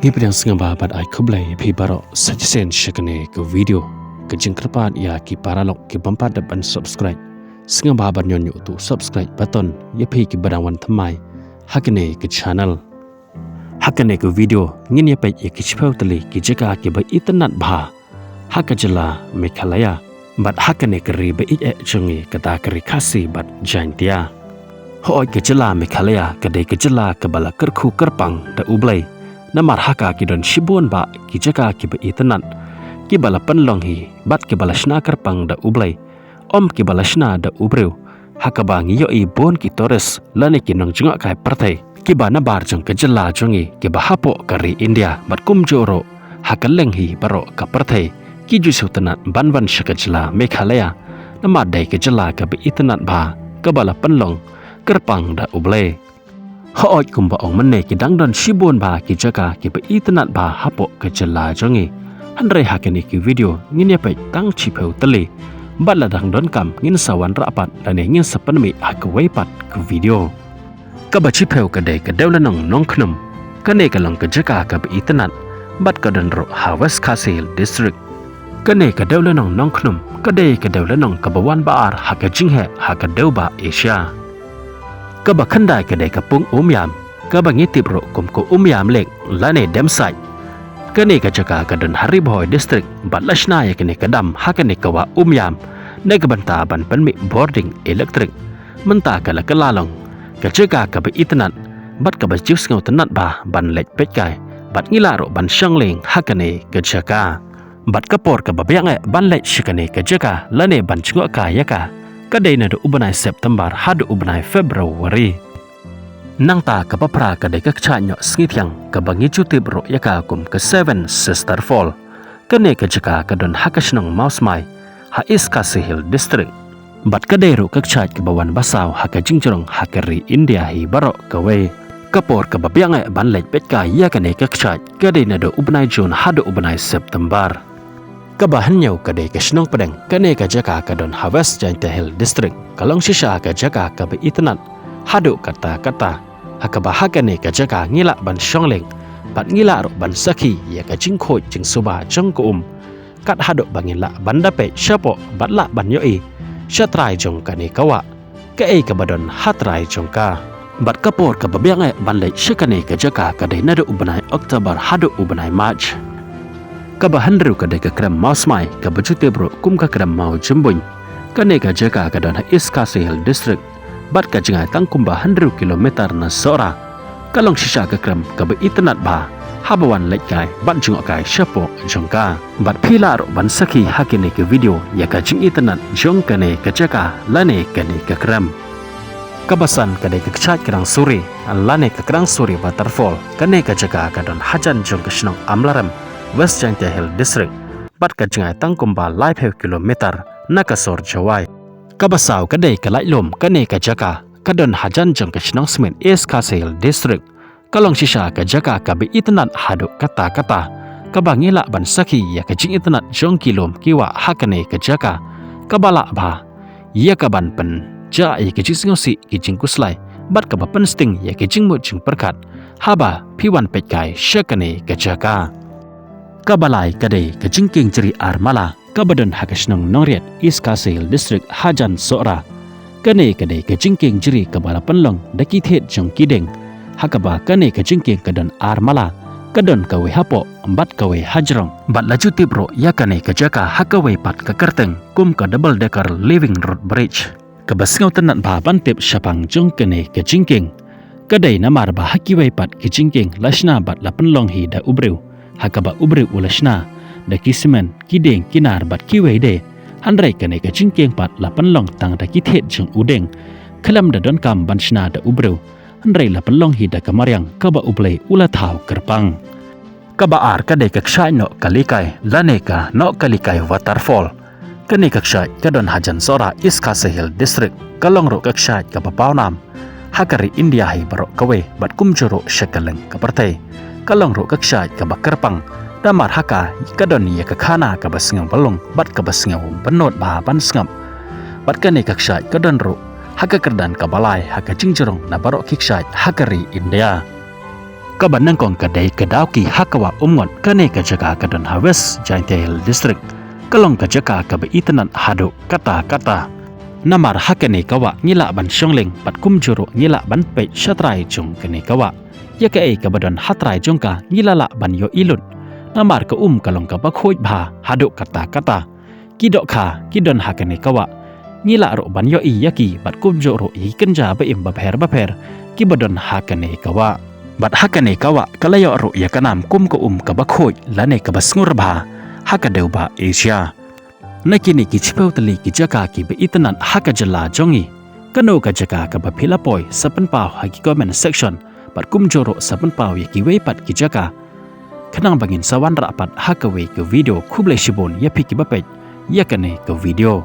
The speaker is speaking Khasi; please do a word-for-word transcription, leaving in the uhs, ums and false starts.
Ngi pdiang sngewbha bad ai khublei ïa phi baroh sa shisien sha kane ka video. Ka jingkyrpad ïa ki paralok ki bym pat dep ban subscribe, sngewbha ban ñion ïa utu u subscribe button ïa phi kiba dang wan thymmai ha kane ka channel. Ha kane ka video ngin ïa peit ïa ki shiphew tylli ki jaka kiba itynnad bha ha ka jylla Meghalaya bad ha kane ka ri ba ïeit eh jong ngi, kata ka ri Khasi bad Jaintia. Hooid, ka jylla Meghalaya ka dei ka jylla kaba la kyrkhu kyrpang da U Blei. Namar ha ka ki don shibun bah ki jaka kiba itynnad, kiba la pynlong hi bad kiba la shna kyrpang da U Blei, ym kiba la shna da u briew. Ha kaba ngi ïohi bun ki tourist lane ki nongjngohkai pyrthei kiba nabar jong ka jylla jong ngi, kiba hapoh ka ri India bad kumjuh ruh ha kylleng hi baroh ka pyrthei, ki ju sngewtynnad ban wan sha ka jylla Meghalaya, namar dei ka jylla kaba itynnad bha, kaba la pynlong kyrpang da U Blei. Hooid, kumba ong mynne, ki dang don shibun bha ki jaka kiba itynnad bha hapoh ka jylla jong ngi. Hynrei ha kane ka video ngin ïa peit tang shiphew tylli. Bad la dang donkam ngin sa wanrah pat lane ngin sa pynmih ha kawei pat ka video. Kaba shiphew ka dei ka Dewlynnong Nongkhnum. Kane ka long ka jaka kaba itynnad bad ka don ruh ha West Khasi Hills District. Kane ka Dewlynnong Nongkhnum ka dei ka dewlynnong kaba wan ba ar ha ka jingheh ha ka dewbah Asia. Kaba khyndai ka dei ka Pung Umiam, kaba ngi tip ruh kum ka Umiam Lake lane Dam Site. Kane ka jaka ka don ha Ri Bhoi District bad la shna ïa kane ka dam ha kane ka wah Umiam na ka bynta ban pynmih bording elektrik. Mynta ka la kylla long ka jaka kaba itynnad bad kaba ju sngewtynnad bha ban leit peitkai, bad ngi lah ruh ban shong leng ha kane ka jaka. Bad ka por kaba biang eh ban leit sha kane ka jaka lane ban jngohkai ïa ka, ka dei naduh u bnai September haduh u bnai February. Nangta kaba phra ka dei ka kshaid Nohsngeithiang, kaba ngi ju tip ruh ïa ka kum ka Seven Sister Fall. Kane ka jaka ka don ha ka shnong Mawsmai, ha East Khasi Hills District. Bad ka dei ruh ka kshaid kaba wan ba saw ha ka jingjrong ha ka ri India hi baroh kawei. Ka por kaba biang eh ban leit peitkai ïa kane ka kshaid ka dei naduh u bnai June haduh u bnai September. Kaba hynñiew ka dei ka shnong Pdeng, kane ka jaka ka don ha West Jaintia Hills District, ka long shisha ka jaka kaba itynnad haduh katta katta. Ha kaba ha kane ka jaka ngi lah ban shong leng bad ngi lah ruh ban sakhi ïa ka jingkhuid jingsuba jong ka um, kat haduh ba ngin lah ban da peit shapoh bad lah ban ïohi sha trai jong kane ka wah, kaei kaba don ha trai jong ka. Bad ka por kaba biang eh ban leit sha kane ka jaka ka dei naduh u bnai October haduh u bnai March. Kaba hynriew ka dei ka Krem Mawsmai, kaba ju tip ruh kum ka Krem Mawjymbuin. Kane ka jaka ka don ha East Khasi Hills District bad ka jngai tang kumba hynriew kilometer na Sohra. Ka long shisha ka krem kaba itynnad bha haba wan leit kai bad jngoh kai shapoh jong ka. Bad phi lah ruh ban sakhi ha kane ka video ïa ka jingitynnad jong kane ka jaka lane kane ka krem. Kaba san ka dei ka kshaid Krang Suri lane ka Krang Suri Waterfall. Kane ka jaka ka don hajan jong ka shnong Amlarem, West Jaintia Hills District, bad ka jngai tang kumba laiphew kilometer na ka sor Jowai. Kaba saw ka dei ka Laitlum. Kane ka jaka ka don hajan jong ka shnong Smit, East Khasi Hills District. Ka long shisha ka jaka kaba itynnad haduh katta katta, kaba ngi lah ban sakhi ïa ka jingitynnad jong ki lum ki wah ha kane ka jaka, kaba lah bha ïa ka ban pynjah ïa ka jingsngewsih, ki jingkhuslai bad kaba pynsting ïa ka jingmut jingpyrkhat haba phi wan peitkai sha kane ka jaka. Kaba lai ka dei ka jingkieng Jri Armala, kaba don ha ka shnong Nongriat, East Khasi Hills District, hajan Sohra. Kane ka dei ka jingkieng jri kaba la pynlong da ki thied jong ki dieng, ha kaba kane ka jingkieng ka don armala, ka don kawei hapoh bad kawei hajrong. Bad la ju tip ruh ïa kane ka jaka ha kawei pat ka kyrteng kum ka Double Decker Living Root Bridge. Kaba sngewtynnad bha ban tip shaphang jong kane ka jingkieng, ka dei namar ba ha kiwei pat ki jingkieng la shna bad la pynlong hi da u briew, ha kaba u briew u la shna da ki smen, ki dieng, ki nar bad kiwei de. Hynrei kane ka jingkieng pat la pynlong tang da ki thied jong u dieng, khlem da donkam ban shna da u briew. Hynrei la pynlong hi da ka mariang kaba U Blei u la thaw kyrpang. Kaba ar ka dei ka kshaid Noh Kalikai lane ka Noh Kalikai Waterfall. Kane ka kshaid ka don hajan Sohra, East Khasi Hills District. Ka long ruh ka kshaid kaba paw nam ha ka ri India hi baroh kawei bad kumjuh ruh sha kylleng ka pyrthei. Ka long ruh ka kshaid kaba kyrpang, namar ha ka ka don ïa ka khana kaba sngew ba lung bad kaba sngew bynnud bha ban sngap. Bad kane ka kshaid ka don ruh ha ka kyrdan kaba lai ha ka jingjrong na baroh ki kshaid ha ka ri India. Kaba nyngkong ka dei ka Dawki ha ka wah Umngot, kane ka jaka ka don ha West Jaintia Hills District. Ka long ka jaka kaba itynnad haduh katta katta. Namar ha kane ka wah ngi lah ban shong lieng bad kumjuh ruh ngi lah ban peit sha trai jong kane ka wah. Ïa kaei kaba don ha trai jong ka ngi la lah ban ïohi lut. Namar ka um ka long kaba khuid bha haduh katta katta. Ki dohkha ki don ha kane ka wah, ngi lah ruh ban ïohi ïa ki bad kumjuh ruh ïa ki kynja ba im bapher bapher kiba don ha kane ka wah. Bad ha kane ka wah ka la ïoh ruh ïa ka nam kum ka um kaba khuid lane kaba sngur bha ha ka dewbah Asia. Na kine ki shiphew tylli ki jaka kiba itynnad ha ka jylla jong ngi, kano ka jaka kaba phi la poi, sa pynpaw ha ki comment section bad kumjuh ruh sa pynpaw ïa kiwei pat ki jaka. Khnang ba ngin sa wanrah pat ha kawei ka video. Khublei shibun ïa phi kiba peit ïa kane ka video.